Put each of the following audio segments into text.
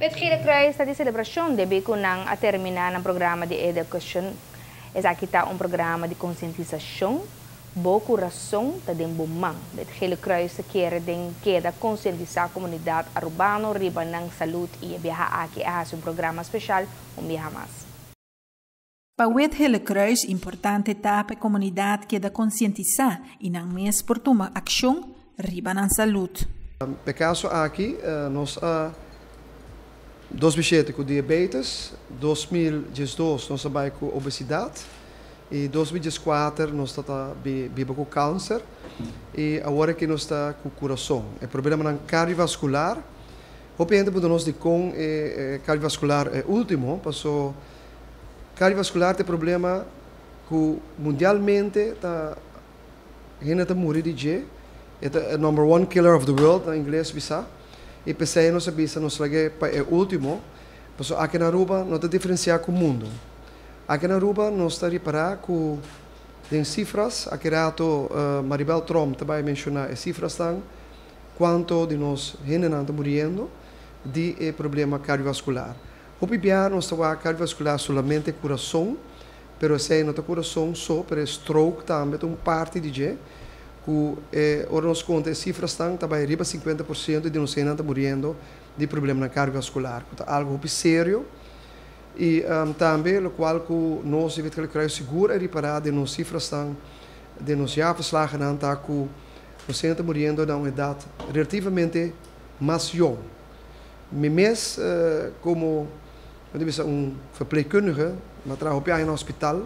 Wit Gele Kruis ta di celebracion debi cu nan a termina nan programa di educacion. Esaki ta un programa di concientisacion. Bo curason ta den bo man. Wit Gele Kruis ta kere den keda concientisa comunidad Arubano riba nan salud y e biaha aki a haci un programa special un biaha mas. Pa Wit Gele Kruis importante ta pa e comunidad keda concientisa y nan mes por tuma accion riba nan salud. E caso aki nos a 2007 cu diabetes, 2012 nos a bay cu obesidad y 2014 nos ta biba cu cancer y awor aki nos ta cu curason. E problemanan cardiovascular, hopi hende puntra nos dicon e cardiovascular e ultimo, paso cardiovascular ta e problema cu mundialmente ta hende ta muri di dje, e ta e number one killer of the world na ingles bisa, y p'esey nos a bisa nos lag'e pa e ultimo, paso aki na Aruba no ta diferencia cu mundo. Aki na Aruba nos ta ripara cu den cifras, aki rato Maribel Tromp ta bay menciona e cifrasnan, cuanto di nos hendenan ta muriendo di e problema cardiovascular. Hopi bia nos ta wak cardiovascular solamente curason, pero esey no ta curason so, pero e stroke tambe ta un parti di dje, cu e ora nos conta e cifrasnan ta bay riba 50% di nos hendenan ta muriendo di problemanan cardiovascular, cu ta algo hopi serio. Y tambe locual cu nos di Wit Gele Kruis sigur a ripara den nos cifrasnan, den nos jaarverslagennan ta cu nos hende ta muriendo na un edad relativamente mas jong. Mi mes como, mi ta bisa un verpleegkundige, mi a traha hopi aña na hospital,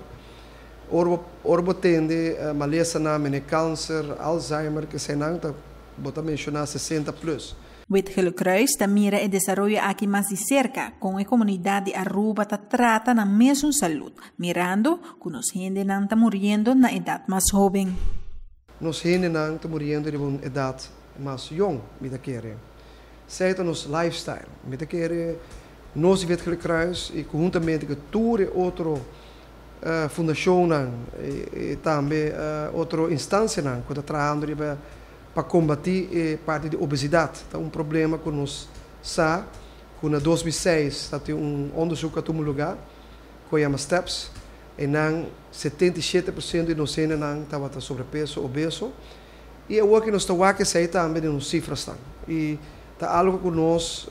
ora bo ora bo tende malesanan mene cancer, Alzheimer, kesenan ta bo ta menciona 60 plus. Wit Gele Kruis ta mira e desaroyo aki mas di cerca, con e comunidad di Aruba ta trata nan mesun salud, mirando cu nos hendenan ta muriendo na edad mas hoben. Nos hendenan ta muriendo riba un edad mas jong, mi ta kere. Esey ta nos lifestyle. Mi ta kere nos di Wit Gele Kruis y conhuntamente cu tur e otro fundacionnan y tambe otro instancianan cu ta trahando riba pa combati e parti di obesidad. Ta un problema cu nos sa cu na 2006 ta tin un onderzoek cu a tuma lugar cu a yama STEPS y nan 77% di nos hendenan tabata sobrepeso, obeso y awor cu nos ta wak esey tambe den nos cifrasnan y ta algo cu nos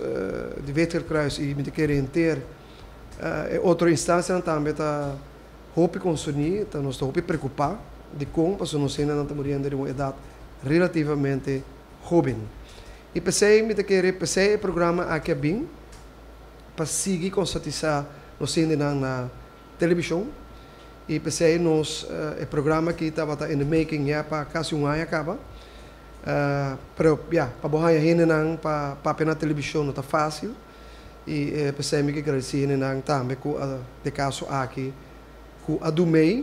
di Wit Gele Kruis y mi ta kere henter e otro instancianan tambe ta hopi concerni, ta nos ta hopi preocupa dicon pasobra nos hendenan ta muriendo den un edad relativamente hoben. Y p'esey mi ta kere p'esey e programa aki a bin pa sigui conscientisa nos hendenan na television y p'esey nos e programa aki tabata in the making ya pa casi un aña caba. Pero ya, pa bo haya hendenan pa papia na television no ta facil y p'esey mi ke gradeci hendenan tambe cu a de caso aki cu a dumey,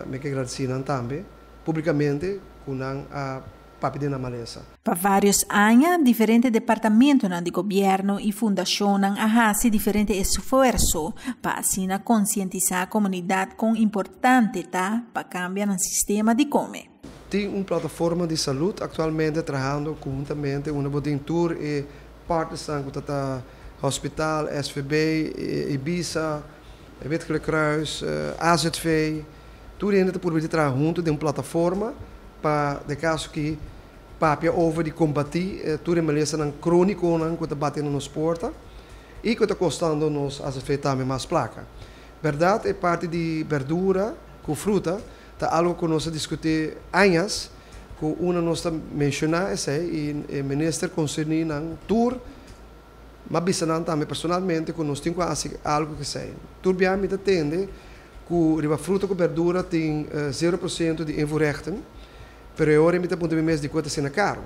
mi ke gradeci nan tambe publicamente cu nan a papia den nan malesa. Pa varios aña, diferente departamentonan di gobierno y fundacionnan a haci diferente esfuerso pa asina concientisa comunidad con importante ta pa cambia nan sistema di come. Tin un plataforma di salud actualmente trahando conhuntamente unda bo tin tur e partnersnan cu ta ta hospital, SVB, Ibisa, Wit Gele Kruis, AZV, tur hende ta purba di traha hunto den un plataforma pa den caso ki papia over di combati tur e malesanan croniconan cu ta bati na nos porta y cu ta costando nos AZV tambe mas placa. Berdad e parti di berdura cu fruta ta algo cu nos a discuti añas cu una nos ta menciona esey y e minister concerni nan tur m'a bisa nan tambe personalmente cu nos tin cu haci algo cu esey. Tur bia mi ta tende cu riba fruta cu berdura tin 0% di invoerrechten, pero e ora mi ta puntra mi mes dicua ta asina caro.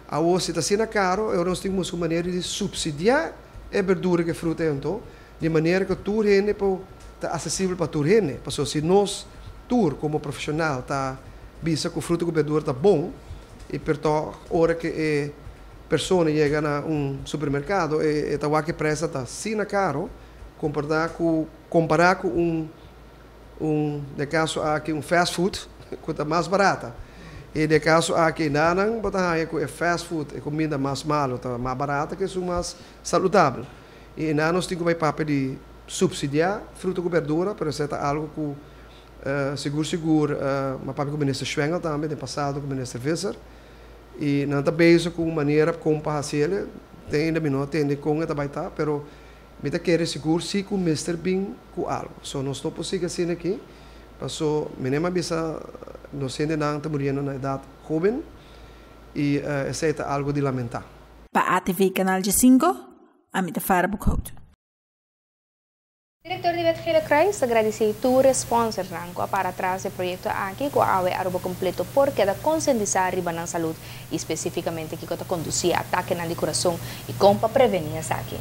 Awor si ta asina caro e ora nos tin cu busca un manera di subsidia e berdura cu e fruta ento di manera cu tur hende por ta accesibel pa tur hende. Pasobra si nos tur como profesional ta bisa cu fruta cu berdura ta bon y pero toch ora cu e persona yega na un supermercado e ta wak e prijs ta asina caro compará cu compara cu un den caso aki un fast food cu ta mas barata y den caso aki nanan bo ta haya cu e fast food e comida mas malo ta mas barata cu esun mas saludabel. I nos tin ku papia di supsidiá fruta ku berdura, pero esei ta algu ku sigur sigur m'a papia ku minister Schwengle tambe den pasado, ku minister Visser, i nan ta bezig ku manera kon pa hasi. Te ainda mi no a tende kon e ta bai ta, pero mi ta kere sigur si ku mester bin ku algu. So nos no por sigui asina aki, paso manera m'a bisa, nos hendenan ta muriendo na edat hóben i esei ta algu di lamentá. Pa ATV Canal 5, ami ta Farah Boekhout. Direktor di Wit Gele Kruis ta gradisí tur sponsornan ku a para tras di e proyekto aki ku awe Aruba kompleto por keda konsientisá riba nan salú i spesífikamente kiko ta kondusí atakenan di kurason i kon pa prevení esaki.